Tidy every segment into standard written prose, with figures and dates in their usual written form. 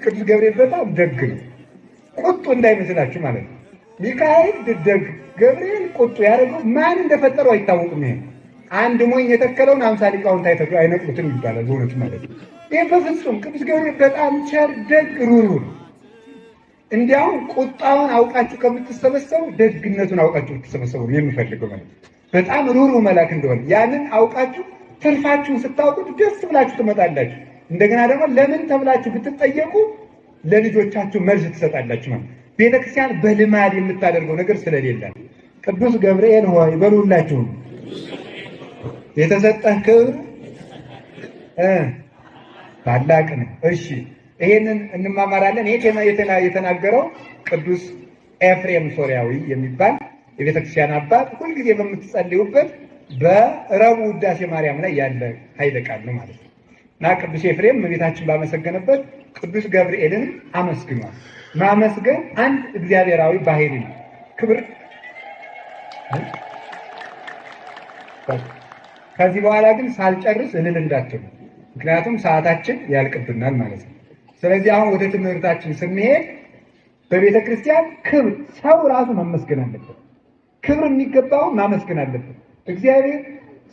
ቅዱስ ገብርኤል በጣም ደግ ነው። ቁጡ እንዳይመስላችሁ ማለት ነው። ሚካኤል ደግ፣ ገብርኤል ቁጡ ያደረገው ማን እንደፈጠረው አይታወቅም። ይሄ አንድ ሞኝ የተከለውን 50 ሊቃውንት አይነቅሉትም ይባላል በእውነቱ ማለት ነው። ይህ በፍጹም ቅዱስ ገብርኤል በጣም ቸር፣ ደግ፣ ሩሩ ነው። እንዲያውም ቁጣውን አውቃችሁ ከምትሰበሰቡ ደግነቱን አውቃችሁ ብትሰበሰቡ ነው የምፈልገው ማለት ነው። በጣም ሩሩ መልአክ እንደሆነ ያንን አውቃችሁ ትርፋችሁን ስታውቁት ደስ ብላችሁ ትመጣላችሁ። እንደገና ደግሞ ለምን ተብላችሁ ብትጠየቁ ለልጆቻችሁ መልስ ትሰጣላችሁ ማለት ነው። ቤተክርስቲያን በልማድ የምታደርገው ነገር ስለሌለ ቅዱስ ገብርኤል ሆይ በሉላችሁ የተሰጠህ ክብር ታላቅ ነው። እሺ ይሄንን እንማማራለን። ይሄ የተናገረው ቅዱስ ኤፍሬም ሶሪያዊ የሚባል የቤተክርስቲያን አባት ሁልጊዜ በምትጸልዩበት በረቡዕ ውዳሴ ማርያም ላይ ያለ ኃይለ ቃል ነው ማለት ነው። እና ቅዱስ ኤፍሬም እመቤታችን ባመሰገነበት ቅዱስ ገብርኤልን አመስግኗል። ማመስገን አንድ እግዚአብሔራዊ ባህሪ ነው። ክብር ከዚህ በኋላ ግን ሳልጨርስ እልል እንዳትሉ፣ ምክንያቱም ሰዓታችን ያልቅብናል ማለት ነው። ስለዚህ አሁን ወደ ትምህርታችን ስንሄድ በቤተ ክርስቲያን ክብር ሰው ራሱ መመስገን አለበት። ክብር የሚገባውን ማመስገን አለበት። እግዚአብሔር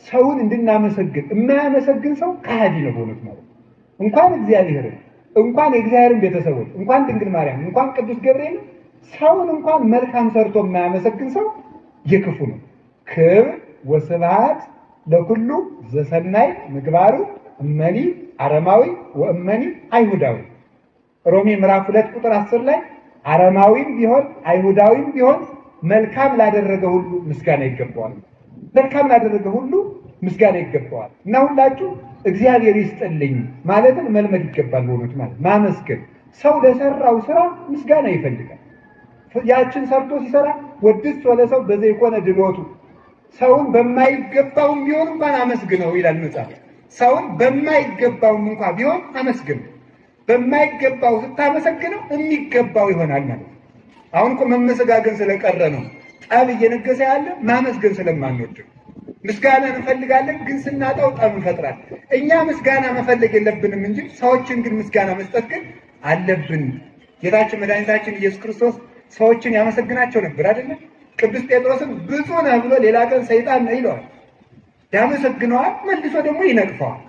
ሰውን እንድናመሰግን የማያመሰግን ሰው ከሃዲ ነው በእውነት ማለት ነው። እንኳን እግዚአብሔርን እንኳን የእግዚአብሔርን ቤተሰቦች እንኳን ድንግል ማርያም እንኳን ቅዱስ ገብርኤል ሰውን እንኳን መልካም ሰርቶ የማያመሰግን ሰው የክፉ ነው። ክብር ወስብሐት ለኩሉ ዘሰናይ ምግባሩ እመኒ አረማዊ ወእመኒ አይሁዳዊ። ሮሜ ምዕራፍ 2 ቁጥር 10 ላይ አረማዊም ቢሆን አይሁዳዊም ቢሆን መልካም ላደረገ ሁሉ ምስጋና ይገባዋል። መልካም ላደረገ ሁሉ ምስጋና ይገባዋል። እና ሁላችሁ እግዚአብሔር ይስጥልኝ ማለትን መልመድ ይገባል። በእውነቱ ማለት ማመስገን፣ ሰው ለሰራው ስራ ምስጋና ይፈልጋል። ያችን ሰርቶ ሲሰራ ወድስ ለሰው በዘይኮነ ድሎቱ፣ ሰውን በማይገባውም ቢሆን እንኳን አመስግነው ይላል መጽሐፍ። ሰውን በማይገባውም እንኳን ቢሆን አመስግነው። በማይገባው ስታመሰግነው የሚገባው ይሆናል ማለት ነው። አሁን እኮ መመሰጋገን ስለቀረ ነው ጠብ እየነገሰ ያለ፣ ማመስገን ስለማንወድ። ምስጋና እንፈልጋለን፣ ግን ስናጣው ጠብ እንፈጥራለን። እኛ ምስጋና መፈለግ የለብንም እንጂ ሰዎችን ግን ምስጋና መስጠት ግን አለብን። ጌታችን መድኃኒታችን ኢየሱስ ክርስቶስ ሰዎችን ያመሰግናቸው ነበር አይደለ? ቅዱስ ጴጥሮስን ብፁዕ ነህ ብሎ ሌላ ቀን ሰይጣን ነህ ይለዋል። ያመሰግነዋል፣ መልሶ ደግሞ ይነቅፈዋል።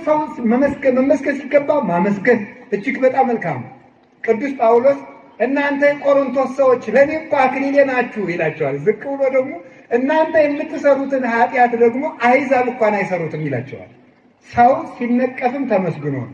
ሰው መመስገን ሲገባ ማመስገን እጅግ በጣም መልካም ነው። ቅዱስ ጳውሎስ እናንተ የቆሮንቶስ ሰዎች ለእኔ እኮ አክሊሌ ናችሁ ይላቸዋል። ዝቅ ብሎ ደግሞ እናንተ የምትሰሩትን ኃጢአት ደግሞ አሕዛብ እንኳን አይሰሩትም ይላቸዋል። ሰው ሲነቀፍም ተመስግኖ ነው።